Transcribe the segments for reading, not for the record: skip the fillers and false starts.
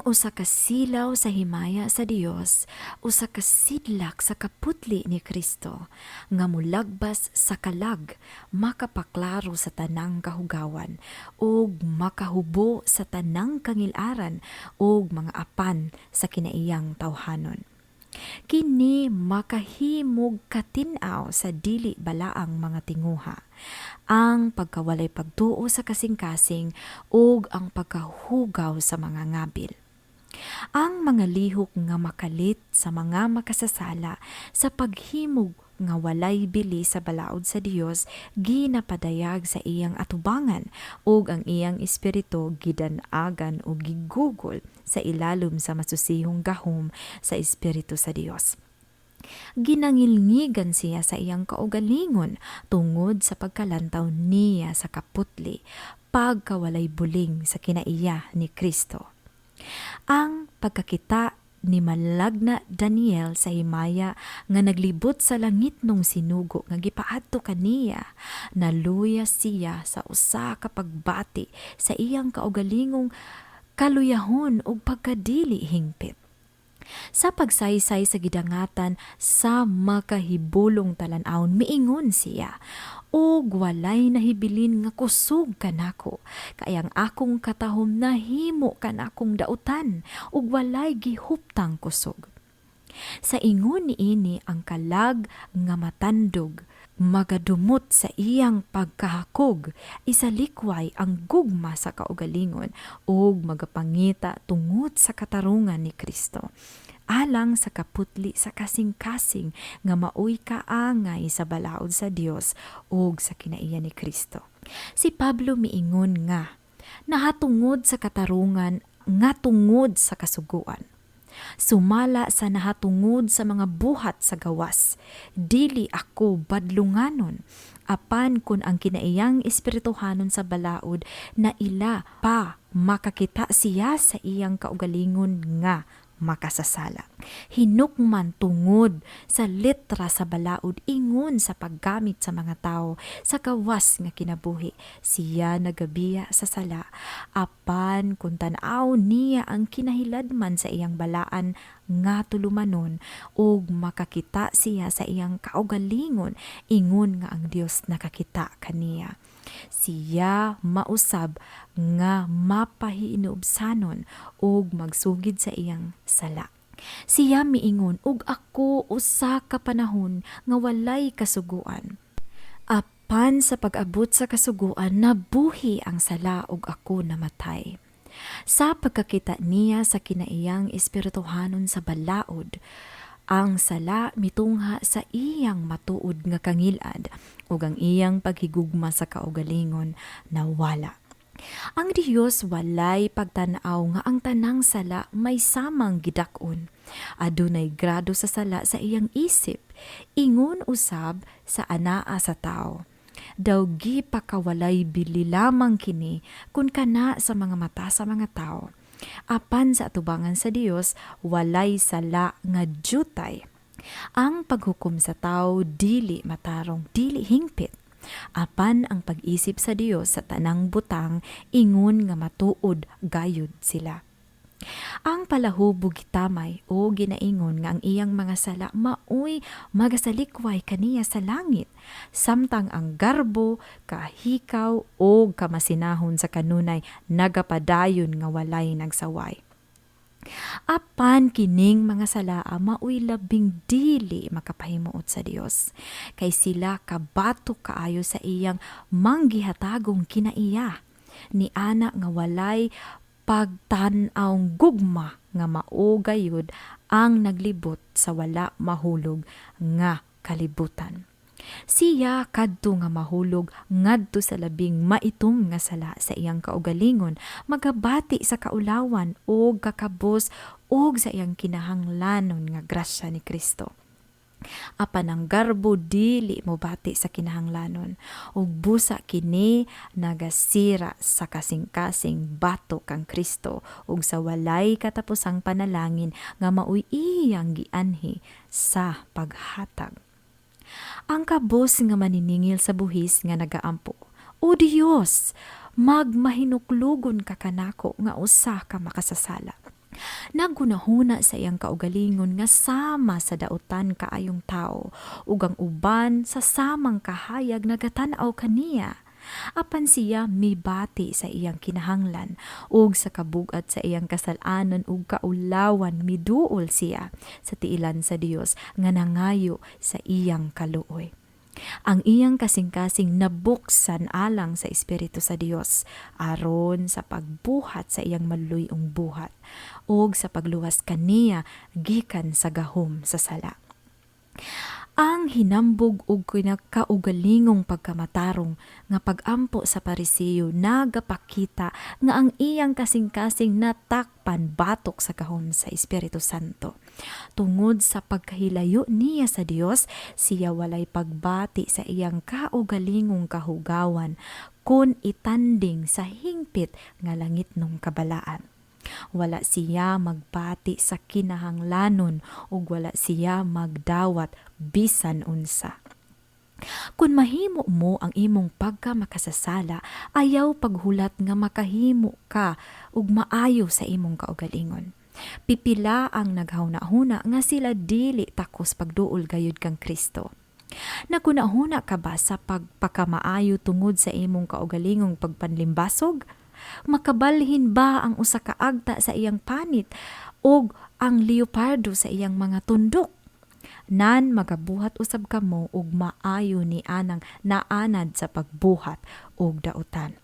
Ang usa ka silaw sa himaya sa Dios, usa ka sidlak sa kaputli ni Kristo nga mulagbas sa kalag, makapaklaro sa tanang kahugawan ug makahubo sa tanang kangil-aran ug mga apan sa kinaiyang tawhanon. Kini makahimog katin-aw sa dili balaang mga tinguha, ang pagkawalay pagtuo sa kasing-kasing ug ang pagkahugaw sa mga ngabil. Ang mga lihok nga makalit sa mga makasasala sa paghimog nga walay bili sa balaod sa Dios ginapadayag sa iyang atubangan ug ang iyang espiritu gidan-agan o gigugol sa ilalom sa masusihong gahom sa Espiritu sa Dios. Ginangilngigan siya sa iyang kaugalingon tungod sa pagkalantaw niya sa kaputli, pagkawalay buling sa kinaiya ni Kristo. Ang pagkakita ni Malagna Daniel sa himaya nga naglibot sa langit nung sinugo nga gipaadto kaniya, naluya siya sa usa ka pagbati sa iyang kaugalingong kaluyahon ug pagkadili hingpit. Sa pagsaysay sa gidangatan sa makahibulong talan-awon, miingon siya, "Og walay nahibilin nga kusog kanako, kay ang akong katahom nahimo kanakong dautan, ug walay gihuptang kusog." Sa ingon niini, ang kalag nga matandog magadumot sa iyang pagkahakog, isalikway ang gugma sa kaugalingon ug magapangita tungod sa katarungan ni Kristo alang sa kaputli sa kasing-kasing nga maoy kaangay sa balaod sa Dios ug sa kinaiya ni Kristo. Si Pablo miingon nga nahatungod sa katarungan nga tungod sa kasuguan, sumala sa nahatungod sa mga buhat sa gawas, dili ako badlunganon. Apan kun ang kinaiyang espirituhanon sa balaod na ila pa makakita siya sa iyang kaugalingon nga makasasala, hinukman tungod sa letra sa balaod ingon sa paggamit sa mga tao sa gawas nga kinabuhi, siya nagabiya sa sala. Apan kung tan-aw niya ang kinahiladman sa iyang balaan nga tulumanon ug makakita siya sa iyang kaugalingon ingon nga ang Dios nakakita kaniya, siya mausab nga mapahiinubsanon ug magsugid sa iyang sala. Siya miingon, "Ug ako usa ka panahon nga walay kasuguan. Apan sa pag-abot sa kasuguan, nabuhi ang sala ug ako namatay." Sa pagkakita niya sa kinaiyang espirituhanon sa balaod, ang sala mitungha sa iyang matuod nga kangilad ug ang iyang paghigugma sa kaugalingon nawala. Ang Dios walay pagtan-aw nga ang tanang sala may samang gidak-on. Adunay grado sa sala sa iyang isip, ingon usab sa anaa sa tao. Daw gipakawalay bili lamang kini kun kana sa mga mata sa mga tao. Apan sa atubangan sa Dios, walay sala nga jutay. Ang paghukom sa tao dili matarong, dili hingpit. Apan ang pag-isip sa Dios sa tanang butang ingon nga matuod gayud sila. Ang palahubog gitamay o ginaingon nga ang iyang mga sala maoy magasalikway kaniya sa langit, samtang ang garbo, kahikaw o kamasinahon sa kanunay nagapadayon nga walay nagsaway. Apan kining mga salaa maoy labing dili makapahimuot sa Dios, kay sila kabato kaayo sa iyang manggihatagong kinaiya ni ana nga walay pagtan-awng gugma nga mao gayud ang naglibot sa wala mahulog nga kalibutan. Siya kadto nga mahulog ngadto sa labing maitom nga sala sa iyang kaugalingon, magabati sa kaulawan og kakabos og sa iyang kinahanglanon nga grasya ni Kristo. Apan ang garbo dili mobati sa kinahanglanon ug busa kini nagasira sa kasing-kasing bato kang Kristo ug sa walay katapusang panalangin nga maoy iyang gianhi sa paghatag. Ang kabos nga maniningil sa buhis nga nagaampo, "O Dios, magmahinuklugon ka kanako nga usa ka makasasala." Naghunahuna sa iyang kaugalingon nga sama sa dautan kaayong tawo ug ang uban sa samang kahayag nagatan-aw kaniya. Apan siya mibati sa iyang kinahanglan ug sa kabug-at sa iyang kasal-anan ug kaulawan miduol siya sa tiilan sa Dios nga nangayo sa iyang kaluoy. Ang iyang kasing-kasing nabuksan alang sa Espiritu sa Dios aron sa pagbuhat sa iyang maluyong buhat ug sa pagluwas kaniya gikan sa gahom sa sala. Ang hinambog ug kinakaugalingong pagkamatarong nga pagampo sa Pariseo nagapakita nga ang iyang kasing-kasing natakpan batok sa gahom sa Espiritu Santo. Tungod sa pagkahilayo niya sa Dios, siya walay pagbati sa iyang kaugalingong kahugawan kun itanding sa hingpit nga langitnong kabalaan. Wala siya magbati sa kinahanglanon ug wala siya magdawat bisan unsa. Kun mahimo mo ang imong pagka makasasala, ayaw paghulat nga makahimo ka ug maayo sa imong kaugalingon. Pipila ang naghuna-huna nga sila dili takos pagduol gayud kang Kristo. Naghuna-huna ka ba sa pagpakamaayo tungod sa imong kaugalingong pagpanlimbasog? Makabalhin ba ang usa ka agta sa iyang panit og ang leopardo sa iyang mga tundok? Nan magabuhat usab kamo og maayo ni anang naanad sa pagbuhat og dautan.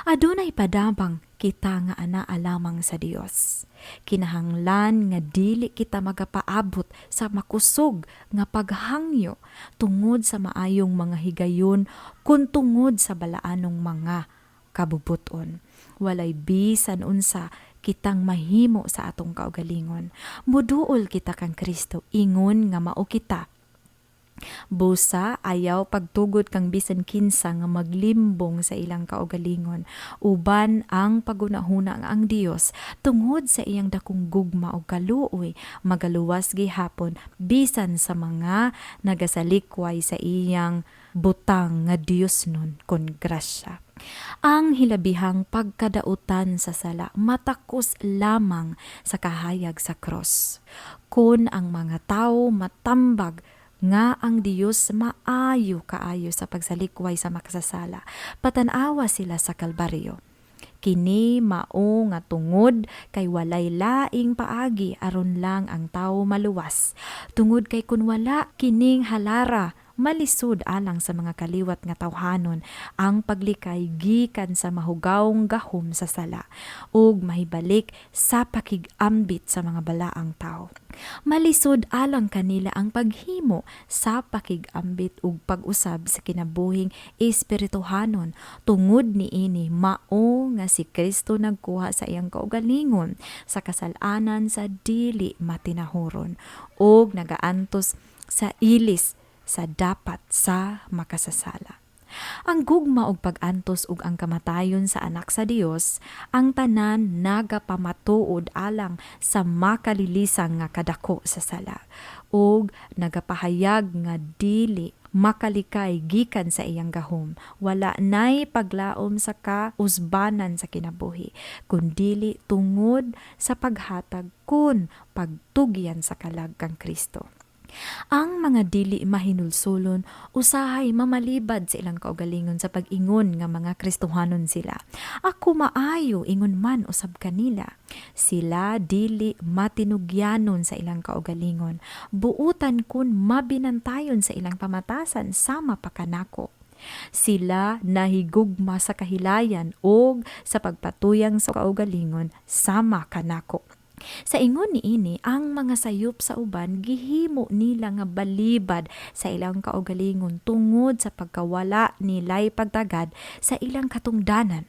Adunay padabang kita nga anaa lamang sa Dios. Kinahanglan nga dili kita magapaabot sa makusog nga paghangyo tungod sa maayong mga higayon kun tungod sa balaanong mga kabubuton. Walay bisan unsa kitang mahimo sa atong kaugalingon. Muduol kita kang Kristo ingon nga mao kita. Busa ayaw pagtugot kang bisan kinsa nga maglimbong sa ilang kaugalingon. Uban ang pagunahuna nga ang Dios tungod sa iyang dakong gugma og kaluoy magaluwas gihapon bisan sa mga nagasalikway sa iyang butang nga Dios nun kon grasya. Ang hilabihang pagkadautan sa sala matakos lamang sa kahayag sa cross. Kun ang mga tawo matambag nga ang Dios maayo kaayo sa pagsalikway sa makasasala, patan-awa sila sa Kalbaryo. Kini mao nga tungod kay walay laing paagi aron lang ang tawo maluwas. Tungod kay kun wala kining halara, malisud alang sa mga kaliwat nga tawhanon ang paglikay gikan sa mahugawong gahom sa sala ug mahibalik sa pakigambit sa mga balaang tawo. Malisod alang kanila ang paghimo sa pakigambit ug pag-usab sa kinabuhing espirituhanon. Tungod niini mao nga si Kristo nagkuha sa iyang kaugalingon sa kasal-anan sa dili matinahuron ug nagaantos sa ilis sa dapat sa makasasala. Ang gugma og pag-antos ug ang kamatayon sa anak sa Dios, ang tanan nagapamatuod alang sa makalilisang nga kadako sa sala ug nagapahayag nga dili makalikay gikan sa iyang gahom. Wala nay paglaom sa kausbanan sa kinabuhi, kundili tungod sa paghatag kun pagtugyan sa kalag kang Kristo. Ang mga dili mahinulsulon usahay mamalibad sa ilang kaugalingon sa pag-ingon nga mga Kristohanon sila. Ako maayo ingon man usab kanila. Sila dili matinugyanon sa ilang kaugalingon. Buutan kun mabinantayon sa ilang pamatasan sama pa kanako. Sila nahigugma sa kahilayan og sa pagpatuyang sa kaugalingon sama kanako. Sa ingon niini, ang mga sayop sa uban gihimo nila nga balibad sa ilang kaugalingon tungod sa pagkawala nilay pagtagad sa ilang katungdanan.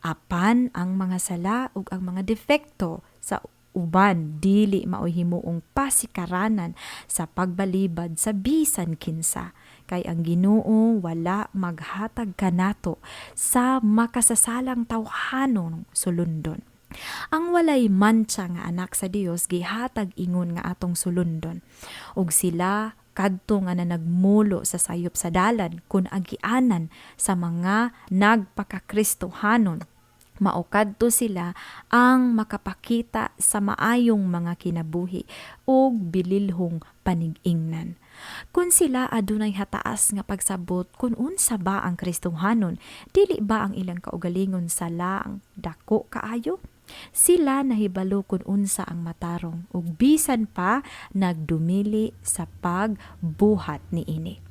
Apan ang mga sala ug ang mga defekto sa uban dili maoy himuong pasikaranan sa pagbalibad sa bisan kinsa, kay ang Ginoo wala maghatag kanato sa makasasalang tawhanong sulundon. Ang walay mantsa nga anak sa Dios gihatag ingon nga atong sulundon, ug sila kadto nga nanagmulo sa sayop sa dalan kun agianan sa mga nagpakakristohanon. Mao kadto sila ang makapakita sa maayong mga kinabuhi ug bililhong panig-ingnan. Kun sila adunay hataas nga pagsabot kung unsa ba ang Kristohanon, dili ba ang ilang kaugalingon sala ang dako kaayo? Sila nahibalo kung unsa ang matarong ug bisan pa nagdumili sa pagbuhat niini.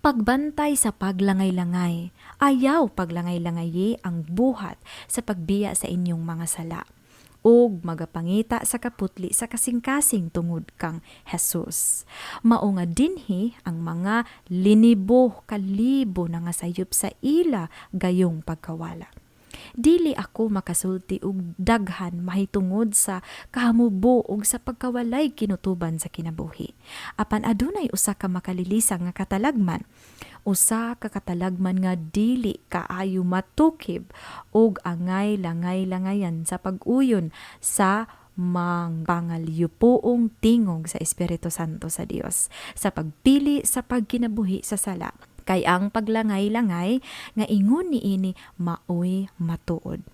Pagbantay sa paglangay-langay. Ayaw paglangay-langayi ang buhat sa pagbiya sa inyong mga sala ug magapangita sa kaputli sa kasing-kasing tungod kang Jesus. Mao nga dinhi ang mga linibo kalibo na nga sayop sa ila gayong pagkawala. Dili ako makasulti og daghan mahitungod sa kahamubo ug sa pagkawalay kinutuban sa kinabuhi. Apan adunay usa ka makalilisang nga katalagman. Usa ka katalagman nga dili kaayo matukib ug angay langay-langayan sa pag-uyon sa mangpangalyupoong tingog sa Espiritu Santo sa Dios sa pagpili sa pagkinabuhi sa sala. Kay ang paglangay-langay nga ingon niini maoy matuod.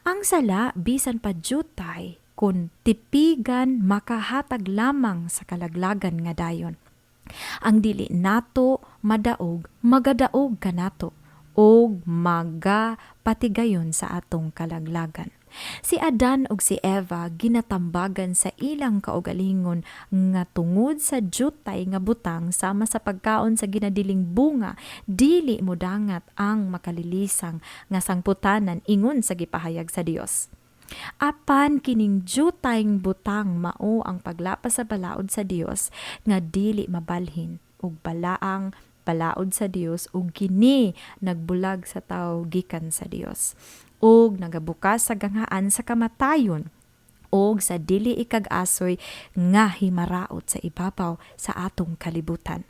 Ang sala bisan pa jutay kun tipigan makahatag lamang sa kalaglagan nga dayon. Ang dili nato madaog, magadaog kanato og magapatigayon sa atong kalaglagan. Si Adan ug si Eva ginatambagan sa ilang kaugalingon nga tungod sa jutay nga butang sama sa pagkaon sa ginadiling bunga, dili modangat ang makalilisang nga sangputanan ingon sa gipahayag sa Dios. Apan kining jutayng butang mao ang paglapas sa balaod sa Dios nga dili mabalhin ug balaang balaod sa Dios ug kini nagbulag sa tawo gikan sa Dios ug nagabukas sa ganghaan sa kamatayon ug sa dili ikag-asoy nga himaraot sa ibabaw sa atong kalibutan.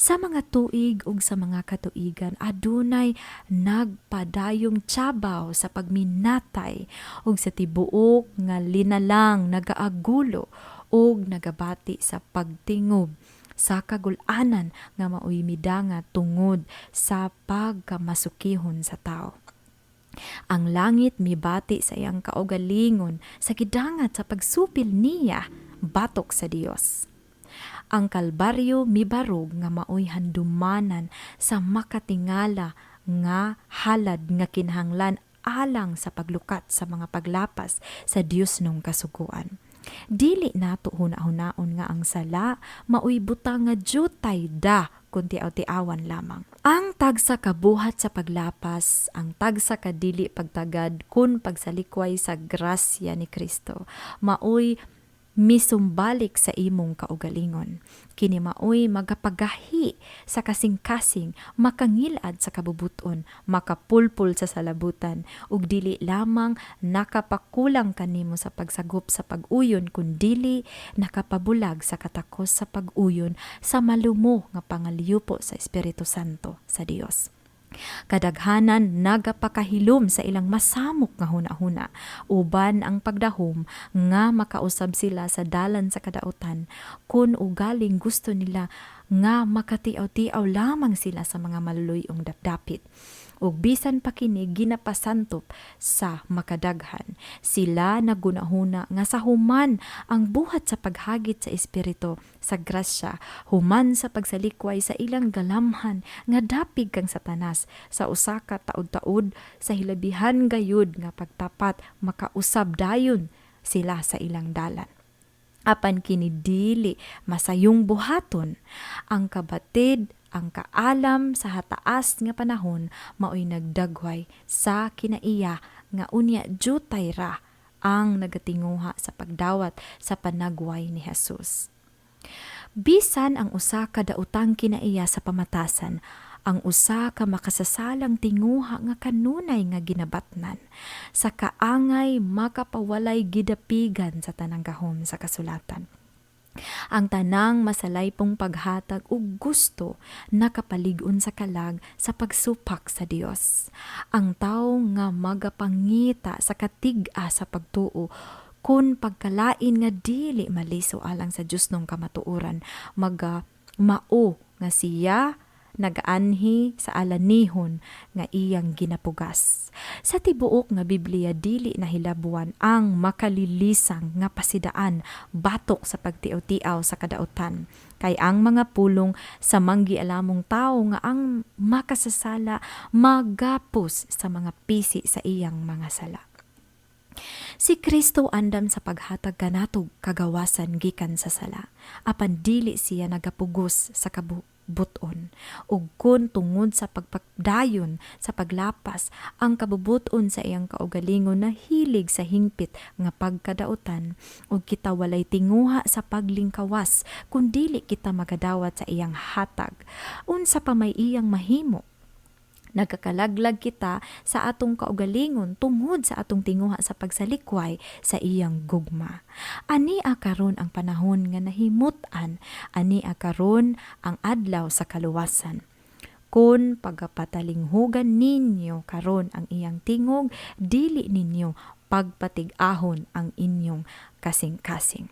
Sa mga tuig ug sa mga katuigan adunay nagpadayong tiyabaw sa pagminatay ug sa tibuok nga linalang nagaagulo ug nagabati sa pagtingob sa kagul-anan nga maoy midanga tungod sa pagkamasukihon sa tao. Ang langit mibati sa iyang kaugalingon sa gidangat sa pagsupil niya batok sa Dios. Ang Kalbaryo mibarog nga maoy handumanan sa makatingala nga halad nga kinahanglan alang sa paglukat sa mga paglapas sa Dios nung kasuguan. Dili nato huna-hunaon nga ang sala maoy butang nga jutay da kun tiaw-tiawan lamang. Ang tagsa kabuhat sa paglapas, ang tagsa kadili pagtagad kun pagsalikway sa grasya ni Kristo, maoy misumbalik sa imong kaugalingon. Kini maoy magapagahi sa kasing-kasing, makangilad sa kabubuton, makapulpul sa salabutan, ug dili lamang nakapakulang kanimo sa pagsagop sa pag-uyon, kun dili nakapabulag sa katakos sa pag-uyon sa malumo nga pangalyupo sa Espiritu Santo sa Dios. Kadaghanan nagapakahilom sa ilang masamok nga huna-huna, uban ang pagdahom nga makausab sila sa dalan sa kadautan, kun ugaling gusto nila nga makatiaw-tiaw lamang sila sa mga maluluyong dapdapit. Ug bisan pa kini ginapasantop sa makadaghan. Sila nagunahuna nga sa human ang buhat sa paghagit sa Espiritu sa grasya, human sa pagsalikway sa ilang galamhan nga dapig kang Satanas sa usa ka taud-taud sa hilabihan gayud nga pagtapat makausab dayon sila sa ilang dalan. Apan kini dili masayong buhaton. Ang kabatid, ang kaalam sa hataas nga panahon maoy nagdagway sa kinaiya nga unya jutay ra ang nagatinguha sa pagdawat sa panagway ni Jesus. Bisan ang usa ka daotang kinaiya sa pamatasan, ang usa ka makasasalang tinguha nga kanunay nga ginabatnan, sa kaangay makapawalay gidapigan sa tanang gahom sa kasulatan. Ang tanang masalaypong paghatag ug gusto nakapalig-on sa kalag sa pagsupak sa Dios. Ang tawo nga magapangita sa katig-a sa pagtuo kun pagkalain nga dili maliso alang sa Dios nung kamatuoran, maga mao nga siya Nagaanhi sa alanihon nga iyang ginapugas. Sa tibuok nga Biblia, dili nahilabuan ang makalilisang nga pasidaan batok sa pagtiaw-tiaw sa kadautan. Kay ang mga pulong sa manggialamong tawo nga ang makasasala magapos sa mga pisi sa iyang mga sala. Si Kristo andam sa paghatag kanatog kagawasan gikan sa sala, apan dili siya nagapugos sa kabubuton. Ug kun tungod sa pagpadayon sa paglapas ang kabubuton sa iyang kaugalingon nahilig sa hingpit nga pagkadautan, ug kita walay tinguha sa paglingkawas kun dili kita magadawat sa iyang hatag, unsa pa may iyang mahimo? Nagkakalaglag kita sa atong kaugalingon tungod sa atong tinguha sa pagsalikway sa iyang gugma. Ani karon ang panahon nga nahimut-an, ani karon ang adlaw sa kaluwasan. Kun pagapatalinghugan ninyo karon ang iyang tingog, dili ninyo pagpatig-ahon ang inyong kasing-kasing.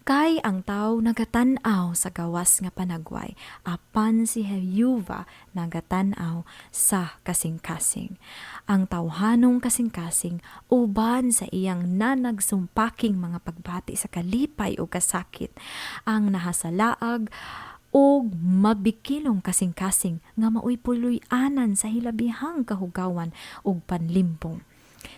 Kay ang tao nagatan-aw sa gawas nga panagway, apan si Jehova nagatan-aw sa kasing-kasing. Ang tawhanong kasing-kasing uban sa iyang nanagsumpaking mga pagbati sa kalipay o kasakit, ang nahasalaag og mabikilong kasing-kasing nga maoy puloy-anan sa hilabihang kahugawan ug panlimpong.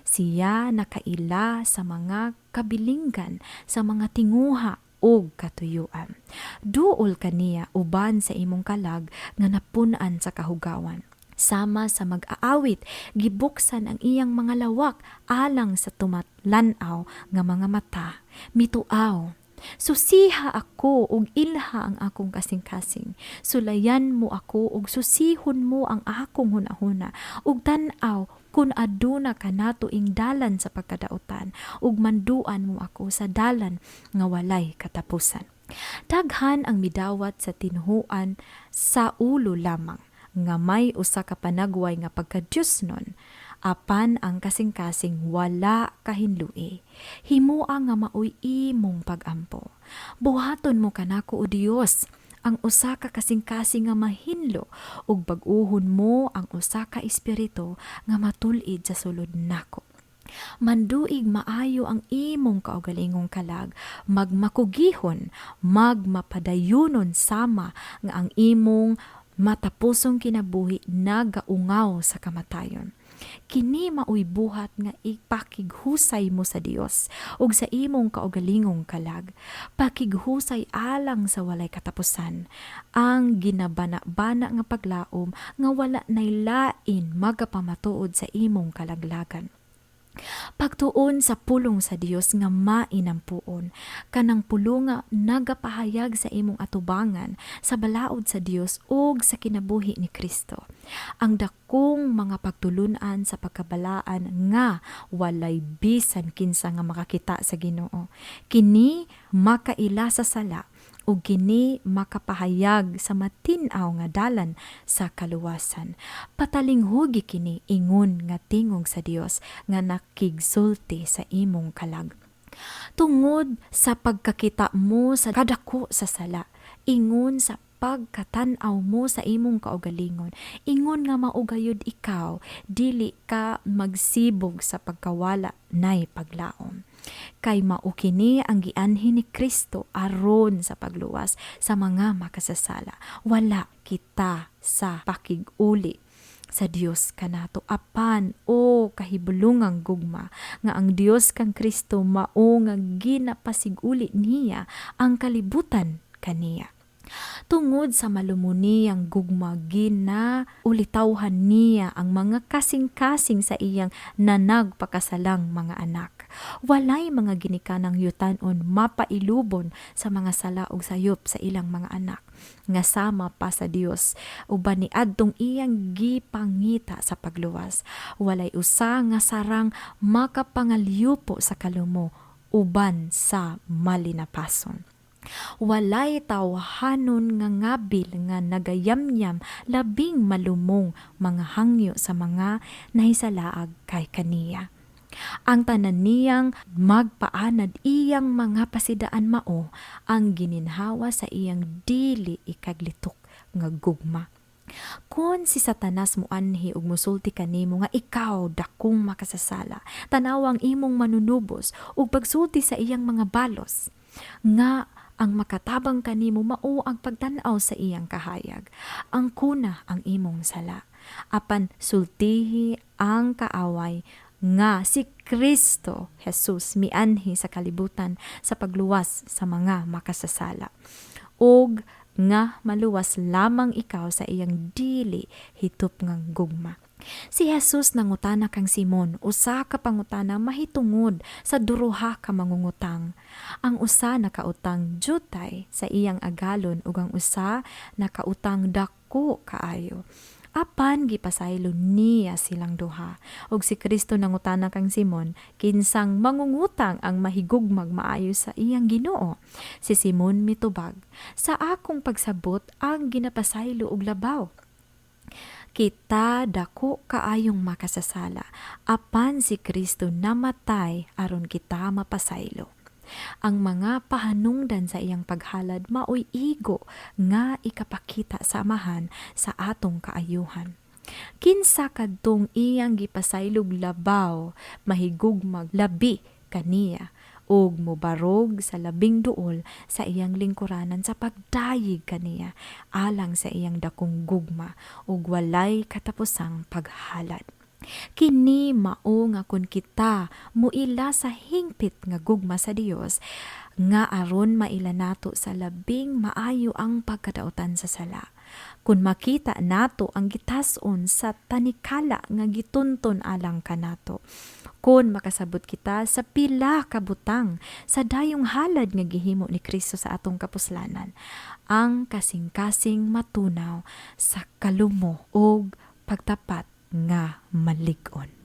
Siya nakaila sa mga kabilinggan, sa mga tinguha og katuyuan. Duol kaniya uban sa imong kalag nga napun-an sa kahugawan. Sama sa mag-aawit, gibuksan ang iyang mga lawak alang sa tumatlan-aw nga mga mata. Mituaw, susiha ako ug ilha ang akong kasing-kasing. Sulayan mo ako ug susihon mo ang akong hunahuna ug tan-aw kun aduna kanato ing dalan sa pagkadautan ug manduan mo ako sa dalan nga walay katapusan. Daghan ang midawat sa tinhuan sa ulo lamang nga may usa ka panagway nga pagka-Diyosnon, apan ang kasing-kasing wala kahinlui. Himoa nga maoy imong pagampo. Buhaton mo kanako, o Dios, ang usa ka kasing-kasing nga mahinlo ug bag-uhon mo ang usa ka espiritu nga matul-id sa sulod nako. Manduig maayo ang imong kaugalingong kalag, magmakugihon, magmapadayunon sama nga ang imong matapusong kinabuhi nagaungaw sa kamatayon. Kini maoy buhat nga ipakighusay mo sa Dios ug sa imong kaugalingong kalag. Pakighusay alang sa walay katapusan ang ginabana-bana nga paglaom nga wala nay lain magapamatuod sa imong kalaglagan. Pagtuon sa pulong sa Dios nga mainampuon, kanang pulong nga nagapahayag sa imong atubangan sa balaod sa Dios ug sa kinabuhi ni Kristo. Ang dakong mga pagtulunan sa pagkabalaan nga walay bisan kinsa nga makakita sa Ginoo. Kini makaila sa sala ug kini makapahayag sa matin-aw nga dalan sa kaluwasan. Patalinghugi kini ingon nga tingog sa Dios nga nakigsulti sa imong kalag. Tungod sa pagkakita mo sa kadako sa sala, ingon sa pagkatan-aw mo sa imong kaugalingon, ingon nga maugayod ikaw, dili ka magsibog sa pagkawala nay paglaom. Kay mao kini ang gianhi ni Kristo aron sa pagluwas sa mga makasasala. Wala kita sa pakig-uli sa Dios kanato, apan o kahibulungang gugma nga ang Dios kang Kristo mao nga ginapasiguli niya ang kalibutan kaniya. Tungod sa malumuniyang gugma, gina ulitawhan niya ang mga kasing-kasing sa iyang nanagpakasalang mga anak. Walay mga ginikanang yutanon mapailubon sa mga sala ug sayop sa ilang mga anak nga sama pa sa Dios uban ni adtong iyang gipangita sa pagluwas. Walay usa nga sarang makapangalyupo sa kalumo uban sa malinapason. Walay tawhanon nga ngabil nga nagayamyam labing malumong mga hangyo sa mga nahisalaag kay kaniya. Ang tanan niyang magpaanad iyang mga pasidaan mao ang gininhawa sa iyang dili ikaglitok nga gugma. Kon si Satanas muanhi ug musulti kanimo nga ikaw dakong makasasala, tan-awa ang imong manunubos ug pagsulti sa iyang mga balos, nga ang makatabang kanimo mao ang pagtan-aw sa iyang kahayag, ang kuna ang imong sala. Apan sultihi ang kaaway nga si Kristo Jesus mianhi sa kalibutan sa pagluwas sa mga makasasala, ug nga maluwas lamang ikaw sa iyang dili hitup nga gugma. Si Jesus nangutana kang Simon usa ka pangutana mahitungod sa duruha ka mangungutang. Ang usa nakautang jutay sa iyang agalon ug ang usa nakautang dako kaayo. Apan gipasaylo niya silang duha. Ug si Kristo nangutana kang Simon, kinsang mangungutang ang mahigugmag maayo sa iyang Ginoo? Si Simon mitubag, sa akong pagsabot ang ginapasaylo og labaw. Kita dako kaayong makasasala, apan si Kristo namatay aron kita mapasaylo. Ang mga pahanungdan sa iyang paghalad maoy igo nga ikapakita sa Amahan sa atong kaayuhan. Kinsa kadtong iyang gipasaylog labaw mahigugmag labi kaniya ug mobarog sa labing duol sa iyang lingkuranan sa pagdayeg kaniya alang sa iyang dakong gugma ug walay katapusang paghalad. Kini mao nga kun kita muila sa hingpit nga gugma sa Dios nga aron maila nato sa labing maayo ang pagkadautan sa sala. Kun makita nato ang gitas-on sa tanikala nga gitunton alang kanato. Kun makasabot kita sa pila ka butang sa dayong halad nga gihimo ni Kristo sa atong kapuslanan, ang kasing-kasing matunaw sa kalumo og pagtapat nga malig-on.